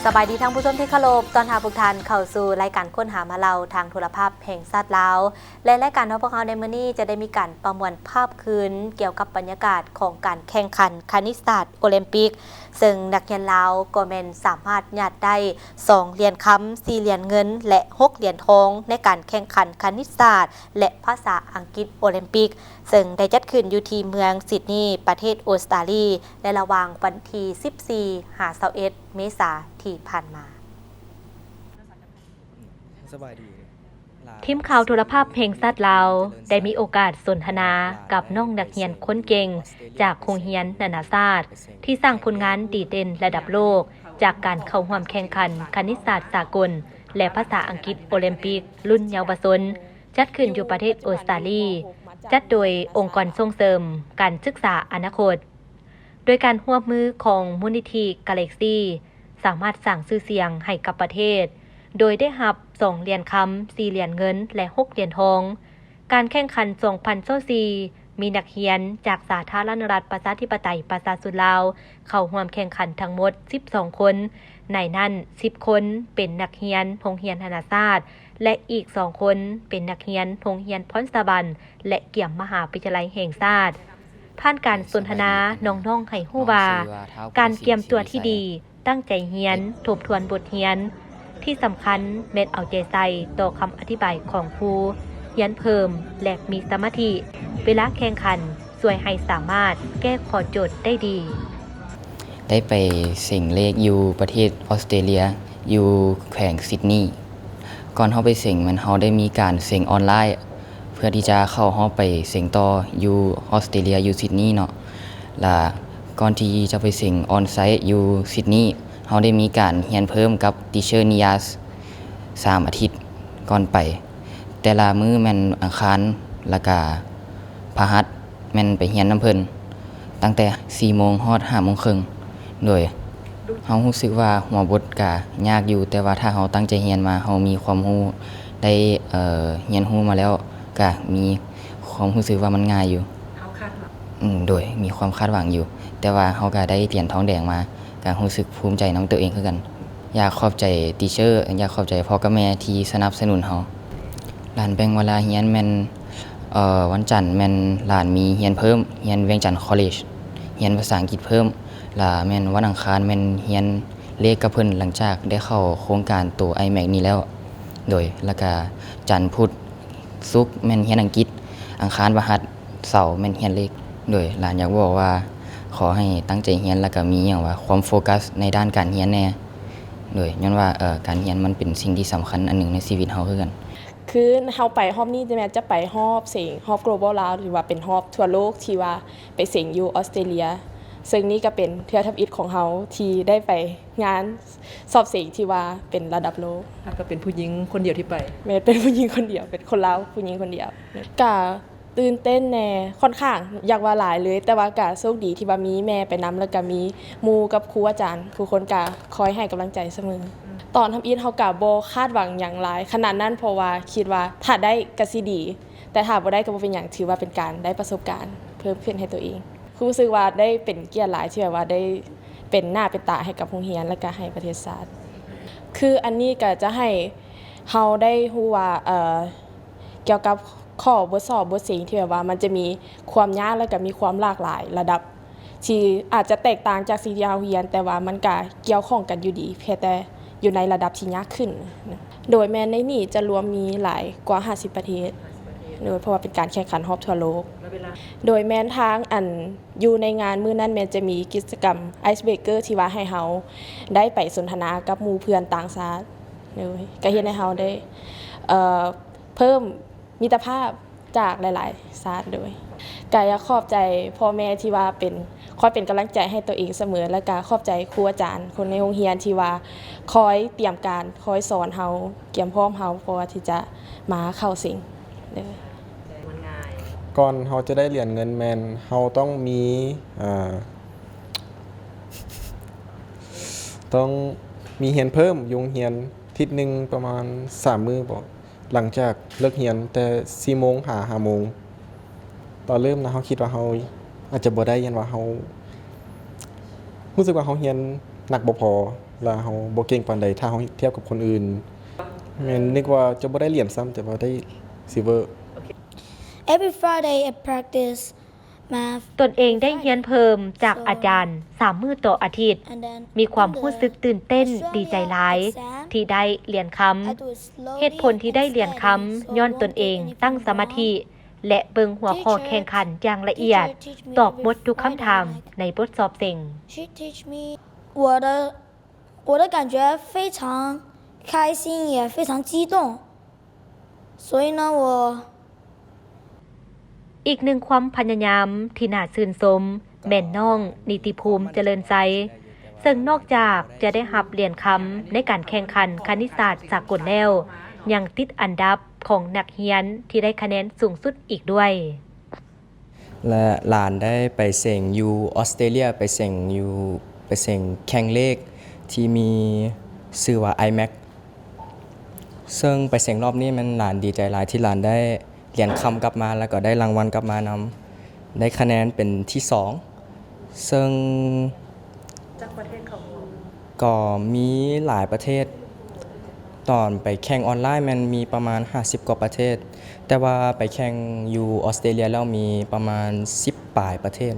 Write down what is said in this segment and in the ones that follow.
ສະບາຍດີທ່ານຜູ້ຊົມທີ່ເຄົາລົບ, ຕ້ອນຮັບທຸກທ່ານເຂົ້າສູ່ລາຍການຄົ້ນຫາມາເລົ່າທາງໂທລະພາບແຫ່ງຊາດລາວ ແລະ ລາຍການຂອງພວກເຮົາໃນມື້ນີ້ຈະໄດ້ມີການປະມວນພາບຄືນກ່ຽວກັບບັນຍາກາດຂອງການແຂ່ງຂັນຄະນິດສາດໂອລິມປິກ, ເຊິ່ງນັກຮຽນລາວກໍແມ່ນສາມາດຍາດໄດ້ສອງຫຼຽນຄຳ, ສີ່ຫຼຽນເງິນ ແລະ ຫົກຫຼຽນທອງ ໃນການແຂ່ງຂັນຄະນິດສາດ ແລະ ພາສາອັງກິດໂອລິມປິກ, ເຊິ່ງໄດ້ຈັດຂຶ້ນຢູ່ທີ່ເມືອງຊິດນີ ປະເທດອົດສະຕາລີ ໃນລະຫວ່າງວັນທີສິບສີ່ ຫາ ຊາວເອັດ ເມສາທີ່ຜ່ານມາ. ສະບາຍດີ. ທີມຂ່າວໂທລະພາບແຫ່ງຊາດລາວ ໄດ້ມີໂອກາດສົນທະນາກັບນ້ອງນັກຮຽນຄົນເກັ່ງຈາກໂຮງຮຽນນານາຊາດ ທີ່ສ້າງຜົນງານດີເດັ່ນລະດັບໂລກ ຈາກການເຂົ້າຮ່ວມແຂ່ງຂັນຄະນິດສາດສາກົນ ແລະ ພາສາອັງກິດໂອລິມປິກລຸ້ນເຍົາວະຊົນ ຈັດຂຶ້ນຢູ່ປະເທດອົດສະຕາລີ, ຈັດໂດຍອົງກອນສົ່ງເສີມການສຶກສາອະນາຄົດ. ໂດຍການຮ່ວມມືຂອງມູນນິທິກາເລັກຊີ ສາມາດສ້າງຊື່ສຽງໃຫ້ກັບປະເທດ ໂດຍໄດ້ຮັບສອງຫຼຽນຄຳ, ສີ່ຫຼຽນເງິນ ແລະ ຫົກຫຼຽນທອງ. ການແຂ່ງຂັນສອງພັນຊາວສີ່ ມີນັກຮຽນຈາກສາທາລະນະລັດປະຊາທິປະໄຕປະຊາຊົນລາວ ເຂົ້າຮ່ວມແຂ່ງຂັນທັງໝົດສິບສອງຄົນ, ໃນນັ້ນສິບຄົນເປັນນັກຮຽນໂຮງຮຽນນານາຊາດ ແລະ ອີກສອງຄົນເປັນນັກຮຽນໂຮງຮຽນພອນສະຫວັນ ແລະ ກຽມມະຫາວິທະຍາໄລແຫ່ງຊາດ. ຜ່ານການສົນທະນາ, ນ້ອງໆໃຫ້ຮູ້ວ່າ ການກຽມຕົວທີ່ດີ, ຕັ້ງໃຈຮຽນ, ທົບທວນບົດຮຽນ, ທີ່ສຳຄັນແມ່ນເອົາໃຈໃສ່ຕໍ່ຄຳອະທິບາຍຂອງຄູ, ຮຽນເພີ່ມ ແລະ ມີສະມາທິເວລາແຂ່ງຂັນ, ຊ່ວຍໃຫ້ສາມາດແກ້ຂໍ້ໂຈດໄດ້ດີ. ໄດ້ໄປເສັງເລກຢູ່ປະເທດອອສເຕຣເລຍ, ຢູ່ແຂວງຊິດນີ. ກ່ອນເຮົາໄປເສັງ ແມ່ນເຮົາໄດ້ມີການເສັງອອນລາຍ ເພື່ອທີ່ຈະເຂົ້າຮອບໄປເສັງຕໍ່ຢູ່ອອສເຕຣເລຍ ຢູ່ຊິດນີເນາະ. ລະກ່ອນທີ່ຈະໄປເສັງອອນໄຊຢູ່ຊິດນີ, ເຮົາໄດ້ມີການຮຽນເພີ່ມກັບ teacher Niyaz ສາມອາທິດກ່ອນໄປ. ແຕ່ລະມື້ແມ່ນອັງຄານ ລະກະພະຫັດ ແມ່ນໄປຮຽນນຳເພິ່ນ ຕັ້ງແຕ່ສີ່ໂມງຮອດຫ້າໂມງເຄິ່ງ. ໂດຍ ເຮົາຮູ້ສຶກວ່າຫົວບົດກະຍາກຢູ່, ແຕ່ວ່າຖ້າເຮົາຕັ້ງໃຈຮຽນມາ, ເຮົາມີຄວາມຮູ້ ໄດ້ ເອີ ຮຽນຮູ້ມາແລ້ວ, ກະມີຄວາມຮູ້ສຶກວ່າມັນງ່າຍຢູ່. ເຮົາຄາດຫວັງ. ອືມ ໂດຍ ມີຄວາມຄາດຫວັງຢູ່, ແຕ່ວ່າເຮົາກະໄດ້ຫຼຽນທອງແດງມາ, ກະຮູ້ສຶກພູມໃຈນຳຕົວເອງຄືກັນ. ຢາກຂອບໃຈ teacher, ຢາກຂອບໃຈພໍ່ກັບແມ່ທີ່ສະໜັບສະໜູນເຮົາ. ຫຼານແບ່ງເວລາຮຽນແມ່ນ ເອີ ວັນຈັນແມ່ນຫຼານມີຮຽນເພີ່ມ, ຮຽນວຽງຈັນ College, ຮຽນພາສາອັງກິດເພີ່ມ. ລະແມ່ນວັນອັງຄານແມ່ນຮຽນເລກກັບເພິ່ນ ຫຼັງຈາກໄດ້ເຂົ້າໂຄງການໂຕ iMaths ນີ້ແລ້ວ. ໂດຍ ລະກະຈັນ, ພຸດ, ສຸກແມ່ນຮຽນອັງກິດ, ອັງຄານ, ພະຫັດ, ເສົາແມ່ນຮຽນເລກ. ໂດຍ ຫຼານຢາກບອກວ່າ ຂໍໃຫ້ຕັ້ງໃຈຮຽນ ລະກະມີຫຍັງວ່າ ຄວາມໂຟກັສໃນດ້ານການຮຽນແດ່. ໂດຍ ຍ້ອນວ່າ ເອີ ການຮຽນມັນເປັນສິ່ງທີ່ສຳຄັນອັນໜຶ່ງໃນຊີວິດເຮົາຄືກັນ. ຄືເຮົາໄປຮອບນີ້ ຈະແມ່ນຈະໄປຮອບເສັງ ຮອບ Global Round ຫຼືວ່າເປັນຮອບທົ່ວໂລກ ທີ່ວ່າໄປເສັງຢູ່ອອສເຕຣເລຍ, ເຊິ່ງນີ້ກະເປັນເທື່ອທຳອິດຂອງເຮົາທີ່ໄດ້ໄປງານສອບເສັງທີ່ວ່າເປັນລະດັບໂລກ. ແລ້ວກະເປັນຜູ້ຍິງຄົນດຽວທີ່ໄປ. ແມ່ນ ເປັນຜູ້ຍິງຄົນດຽວ, ເປັນຄົນລາວຜູ້ຍິງຄົນດຽວ. ກະຕື່ນເຕັ້ນແດ່, ຂ້ອນຂ້າງ ຢາກວ່າຫຼາຍເລີຍ, ແຕ່ວ່າກະໂຊກດີທີ່ວ່າມີແມ່ໄປນຳ ແລ້ວກະມີໝູ່ກັບຄູອາຈານທຸກຄົນກະຄອຍໃຫ້ກຳລັງໃຈສະເໝີ. ຕອນທຳອິດເຮົາກະບໍ່ຄາດຫວັງຫຍັງຫຼາຍຂະໜາດນັ້ນ, ເພາະວ່າຄິດວ່າຖ້າໄດ້ກະຊິດີ, ແຕ່ຖ້າບໍ່ໄດ້ກະບໍ່ເປັນຫຍັງ, ຖືວ່າເປັນການໄດ້ປະສົບການເພີ່ມຂຶ້ນໃຫ້ຕົວເອງ. ຮູ້ສຶກວ່າໄດ້ເປັນກຽດຫຼາຍທີ່ແບບວ່າໄດ້ເປັນໜ້າເປັນຕາໃຫ້ກັບໂຮງຮຽນ ແລ້ວກະໃຫ້ປະເທດຊາດ. ຄືອັນນີ້ກະຈະໃຫ້ເຮົາໄດ້ຮູ້ວ່າ ເອີ ກ່ຽວກັບຂໍ້ບົດສອບບົດເສັງທີ່ແບບວ່າມັນຈະມີຄວາມຍາກ ແລ້ວກະມີຄວາມຫຼາກຫຼາຍລະດັບ ທີ່ອາດຈະແຕກຕ່າງຈາກສິ່ງທີ່ເຮົາຮຽນ, ແຕ່ວ່າມັນກະກ່ຽວຂ້ອງກັນຢູ່ດີ, ພຽງແຕ່ຢູ່ໃນລະດັບທີ່ຍາກຂຶ້ນ. ໂດຍແມ່ນໃນນີ້ຈະລວມມີຫຼາຍກວ່າຫ້າສິບປະເທດ, ໂດຍ ເພາະວ່າເປັນການແຂ່ງຂັນຮອບທົ່ວໂລກ. ໂດຍແມ່ນທາງອັນຢູ່ໃນງານມື້ນັ້ນແມ່ນຈະມີກິດຈະກຳ Ice Breaker ທີ່ວ່າໃຫ້ເຮົາໄດ້ໄປສົນທະນາກັບໝູ່ເພື່ອນຕ່າງຊາດ, ໂດຍ ກະເຮັດໃຫ້ເຮົາໄດ້ ເອີ ເພີ່ມມິດຕະພາບຈາກຫຼາຍໆຊາດ. ໂດຍ ກະຢາກຂອບໃຈພໍ່ແມ່ທີ່ວ່າເປັນ ຄອຍເປັນກຳລັງໃຈໃຫ້ໂຕເອງສະເໝີ, ແລ້ວກະຂອບໃຈຄູອາຈານຄົນໃນໂຮງຮຽນທີ່ວ່າຄອຍຕຽມການ, ຄອຍສອນເຮົາ, ກຽມພ້ອມເຮົາ ເພື່ອທີ່ຈະມາເຂົ້າເສັງ. ໂດຍ ກ່ອນເຮົາຈະໄດ້ຫຼຽນເງິນແມ່ນເຮົາຕ້ອງມີ ເອີ ຕ້ອງມີຮຽນເພີ່ມຢູ່ໂຮງຮຽນທິດໜຶ່ງປະມານສາມມື້ບໍ ຫຼັງຈາກເລີກຮຽນແຕ່ສີ່ໂມງຫາຫ້າໂມງ. ຕອນເລີ່ມນະ ເຮົາຄິດວ່າເຮົາອາດຈະບໍ່ໄດ້, ຍ້ອນວ່າເຮົາຮູ້ສຶກວ່າເຮົາຮຽນ ໜັກບໍ່ພໍ ແລະ ເຮົາບໍ່ເກັ່ງປານໃດ ຖ້າເຮົາທຽບກັບຄົນອື່ນ. ແມ່ນ ນຶກວ່າຈະບໍ່ໄດ້ຫຼຽນຊ້ຳ ແຕ່ວ່າໄດ້ຊິລເວີ. Every Friday at practice, ຕົນເອງໄດ້ຮຽນເພີ່ມຈາກອາຈານສາມມື້ຕໍ່ອາທິດ, ມີຄວາມຮູ້ສຶກຕື່ນເຕັ້ນດີໃຈຫຼາຍທີ່ໄດ້ຫຼຽນຄຳ. ເຫດຜົນທີ່ໄດ້ຫຼຽນຄຳຍ້ອນຕົນເອງຕັ້ງສະມາທິ ແລະ ເບິ່ງຫົວຂໍ້ແຂ່ງຂັນຢ່າງລະອຽດ, ຕອບໝົດທຸກຄຳຖາມໃນບົດສອບເສັງ. 我的感觉非常开心，也非常激动。所以呢，我 ອີກໜຶ່ງຄວາມພະຍາຍາມທີ່ໜ້າຊື່ນຊົມແມ່ນນ້ອງນິຕິພູມ ຈະເລີນໄຊ, ເຊິ່ງນອກຈາກຈະໄດ້ຮັບຫຼຽນຄຳໃນການແຂ່ງຂັນຄະນິດສາດສາກົນແລ້ວ, ຍັງຕິດອັນດັບຂອງນັກຮຽນທີ່ໄດ້ຄະແນນສູງສຸດອີກດ້ວຍ. ແລະ ຫຼານໄດ້ໄປເສັງຢູ່ອອສເຕຣເລຍ, ໄປເສັງຢູ່ ໄປເສັງແຂ່ງເລກທີ່ມີຊື່ວ່າ ໄອແມັກ ເຊິ່ງໄປເສັງລອບນີ້ແມ່ນຫຼານດີໃຈຫຼາຍທີ່ຫຼານໄດ້ຫຼຽນຄຳກັບມາ ແລ້ວກໍໄດ້ລາງວັນກັບມານຳ, ໄດ້ຄະແນນເປັນທີສອງ ເຊິ່ງ ຈັກປະເທດເຂົ້າຮ່ວມ? ກໍມີຫຼາຍປະເທດ, ຕອນໄປແຂ່ງອອນລາຍແມ່ນມີປະມານຫ້າສິບກວ່າປະເທດ, ແຕ່ວ່າໄປແຂ່ງຢູ່ອອສເຕຣເລຍແລ້ວມີປະມານສິບປາຍປະເທດ.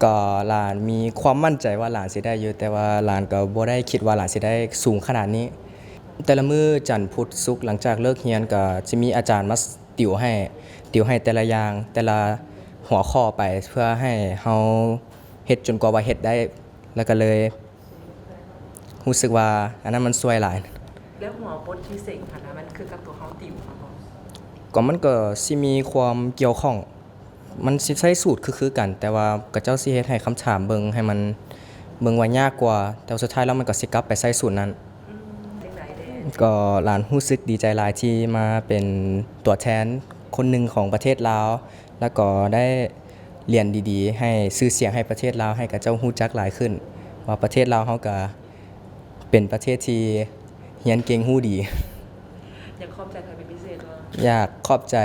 ກໍຫຼານມີຄວາມໝັ້ນໃຈວ່າຫຼານຊິໄດ້ຢູ່, ແຕ່ວ່າຫຼານກໍບໍ່ໄດ້ຄິດວ່າຫຼານຊິໄດ້ສູງຂະໜາດນີ້. ແຕ່ລະມື້ຈັນ, ພຸດ, ສຸກ ຫຼັງຈາກເລີກຮຽນກໍຈະມີອາຈານມາຕິວໃຫ້, ຕິວໃຫ້ແຕ່ລະຢ່າງ, ແຕ່ລະຫົວຂໍ້ໄປ ເພື່ອໃຫ້ເຮົາເຮັດຈົນກວ່າວ່າເຮັດໄດ້, ແລ້ວກໍເລີຍ ຮູ້ສຶກວ່າອັນນັ້ນມັນຊ່ວຍຫຼາຍ. ແລ້ວຫົວບົດທີ່ເສັງຫັ້ນນະ ມັນຄືກັບຕົວເຮົາຕິວຫັ້ນບໍ່? ກໍມັນກໍຊິມີຄວາມກ່ຽວຂ້ອງ, ມັນຊິໃຊ້ສູດຄືໆກັນ, ແຕ່ວ່າເຂົາເຈົ້າຊິເຮັດໃຫ້ຄຳຖາມເບິ່ງໃຫ້ມັນ ເບິ່ງວ່າຍາກກວ່າ, ແຕ່ວ່າສຸດທ້າຍແລ້ວມັນກໍຊິກັບໄປໃຊ້ສູດນັ້ນ. ອືມ ຈັ່ງໃດແດ່? ກໍຫຼານຮູ້ສຶກດີໃຈຫຼາຍທີ່ມາເປັນຕົວແທນຄົນໜຶ່ງຂອງປະເທດລາວ, ແລ້ວກໍໄດ້ ຮຽນດີໆ ໃຫ້ຊື່ສຽງໃຫ້ປະເທດລາວ ໃຫ້ເຂົາເຈົ້າຮູ້ຈັກຫຼາຍຂຶ້ນ ວ່າປະເທດລາວເຮົາກະເປັນປະເທດທີ່ຮຽນເກັ່ງຮູ້ດີ. ຢາກຂອບໃຈໃຜເປັນພິເສດບໍ່? ຢາກຂອບໃຈ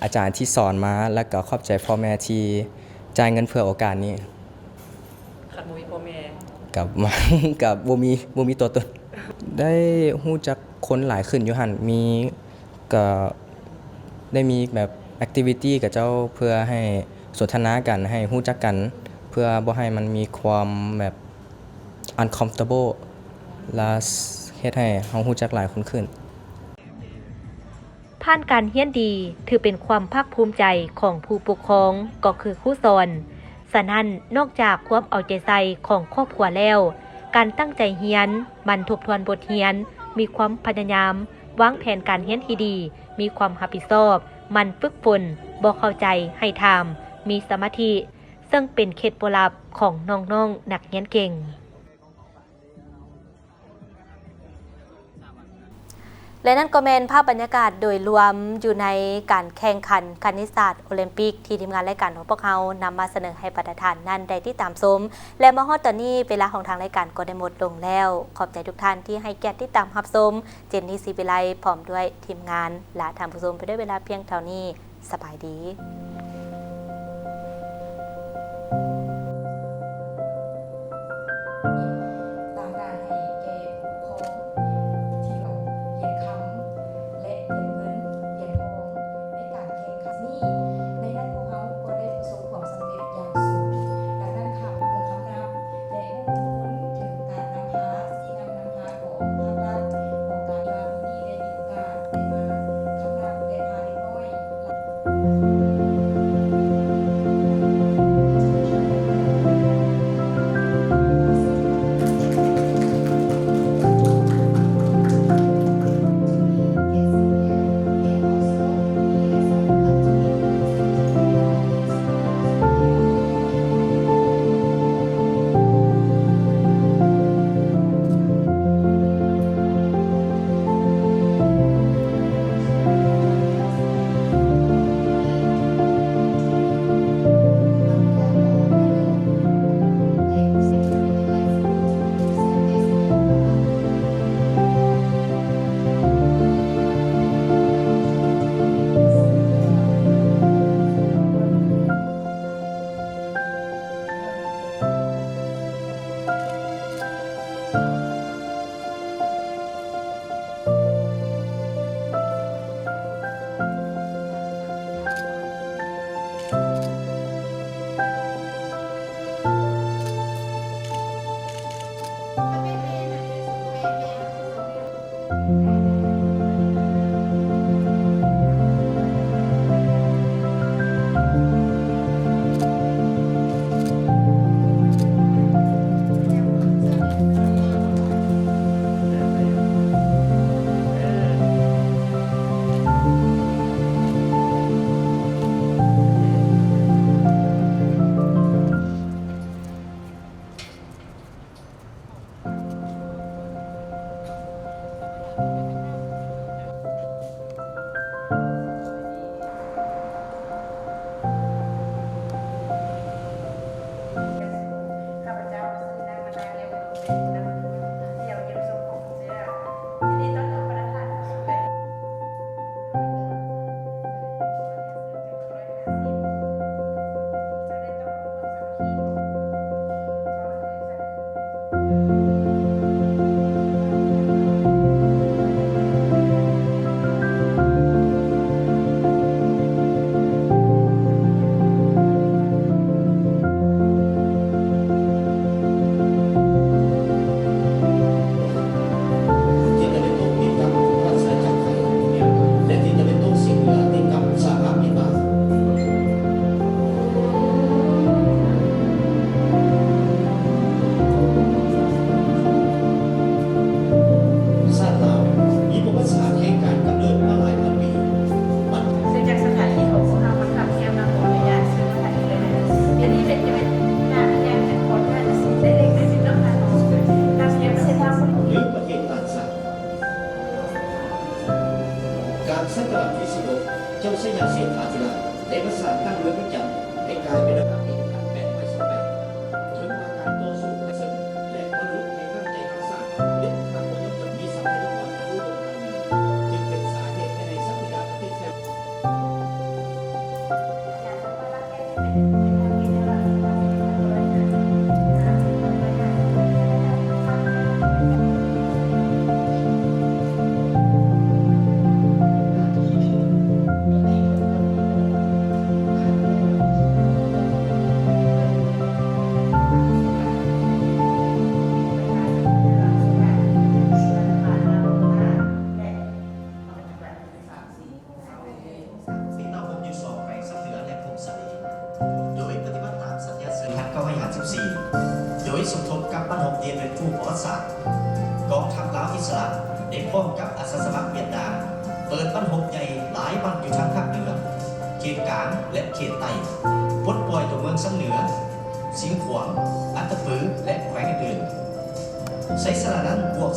ອາຈານທີ່ສອນມາ ແລ້ວກໍຂອບໃຈພໍ່ແມ່ທີ່ຈ່າຍເງິນເພື່ອໂອກາດນີ້. ຄັນບໍ່ມີພໍ່ແມ່? ກັບ ກັບບໍ່ມີ ບໍ່ມີຕົວຕົນ. ໄດ້ຮູ້ຈັກຄົນຫຼາຍຂຶ້ນຢູ່ຫັ້ນ ມີ ກໍໄດ້ມີແບບ activity ກັບເຂົາເຈົ້າ ເພື່ອໃຫ້ສົນທະນາກັນ ໃຫ້ຮູ້ຈັກກັນ ເພື່ອບໍ່ໃຫ້ມັນມີຄວາມແບບ uncomfortable ແລະ ເຮັດໃຫ້ເຮົາຮູ້ຈັກຫຼາຍຄົນຂຶ້ນ. ຜ່ານການຮຽນດີ ຖືເປັນຄວາມພາກພູມໃຈຂອງຜູ້ປົກຄອງ ກໍຄືຄູສອນ. ສະນັ້ນ, ນອກຈາກຄວາມເອົາໃຈໃສ່ຂອງຄອບຄົວແລ້ວ, ການຕັ້ງໃຈຮຽນ, ໝັ່ນທົບທວນບົດຮຽນ, ມີຄວາມພະຍາຍາມ, ວາງແຜນການຮຽນທີ່ດີ, ມີຄວາມຮັບຜິດຊອບ, ໝັ່ນຝຶກຝົນ, ບໍ່ເຂົ້າໃຈໃຫ້ຖາມ, ມີສະມາທິ, ເຊິ່ງເປັນເຂດບໍ່ລັບຂອງນ້ອງໆນັກຮຽນເກັ່ງ. ແລະ ນັ້ນກໍແມ່ນພາບບັນຍາກາດໂດຍລວມຢູ່ໃນການແຂ່ງຂັນຄະນິດສາດໂອລິມປິກ ທີ່ທີມງານລາຍການຂອງພວກເຮົານຳມາສະເໜີໃຫ້ບັນດາທ່ານນັ້ນໄດ້ຕິດຕາມຊົມ. ແລະ ມາຮອດຕອນນີ້ ເວລາຂອງທາງລາຍການກໍໄດ້ໝົດລົງແລ້ວ. ຂອບໃຈທຸກທ່ານທີ່ໃຫ້ກຽດຕິດຕາມຮັບຊົມ. ເຈນນີ ສີວິໄລ ພ້ອມດ້ວຍທີມງານ ລາທ່ານຜູ້ຊົມໄປດ້ວຍເວລາພຽງເທົ່ານີ້. ສະບາຍດີ. ຕາມໜ້າໃຫ້ແກ່ຜູ້ປົກຄອງທີ່ເຮົາຮຽນຄຳ ແລະ ຮຽນເງິນຮຽນທອງໃນການແຂ່ງຂັນນີ້. ໃນນັ້ນພວກເຮົາກໍໄດ້ປະສົບຄວາມສຳເລັດຢ່າງສູງ. ດັ່ງນັ້ນ ຂ້າພະເຈົ້າຂໍນອບ ແລະ ເວົ້າຂອບຄຸນເຖິງການນຳພາ ຊີ້ນຳນຳພາຂອງພາກລັດ ຂອງການ ທີ່ວ່າມື້ນີ້ໄດ້ມີໂອກາດໄດ້ມາຄຳນັບ ແລະ ພາເດັກນ້ອຍ ສະຕະວັດທີສິບຫົກ ເຈົ້າໄຊຍະເສດຖາທິລາດ ໄດ້ມາສ້າງຕັ້ງເມືອງວຽງຈັນໃຫ້ກາຍເປັນນະຄອນທີ່ແປກໄປສະແປກ ເຖິງວ່າການຕໍ່ສູ້ແລະເຊິ່ງ ແລະ ມໍລະດົກແຫ່ງນ້ຳໃຈຮັກສາ ເດັດຂາດບໍ່ຍອມຈະມີຊັບພະຍາກອນອັນອຸດົມການມີ ຈຶ່ງເປັນສາເຫດເຮັດໃຫ້ຊັບພະຍາກອນປະເທດໄທ ຕິດຕາມຫົກຈຸດສອງ ແຂວງຊຳເໜືອ ແລະ ຜົ້ງສາລີ ໂດຍປະຕິບັດຕາມສັນຍາເຊີງພັນເກົ້າຮ້ອຍຫ້າສິບສີ່ ໂດຍສົມທົບກັບບັ້ນຮົບຮຽນເປັນຜູ້ປະຫວັດສາດ ກອງທັບລາວອິດສະຫຼະ ໄດ້ພ້ອມກັບອາສາສະໝັກຫວຽດນາມ ເປີດບັ້ນຮົບໃຫຍ່ຫຼາຍບັ້ນຢູ່ທາງພາກເໜືອ, ເຂດກາງ ແລະ ເຂດໃຕ້, ປົດປ່ອຍຕົວເມືອງຊຳເໜືອ, ຊຽງຂວາງ, ອັດຕະປື ແລະ ແຂວງອື່ນໆ. ໃນສະນະນັ້ນ ພວກ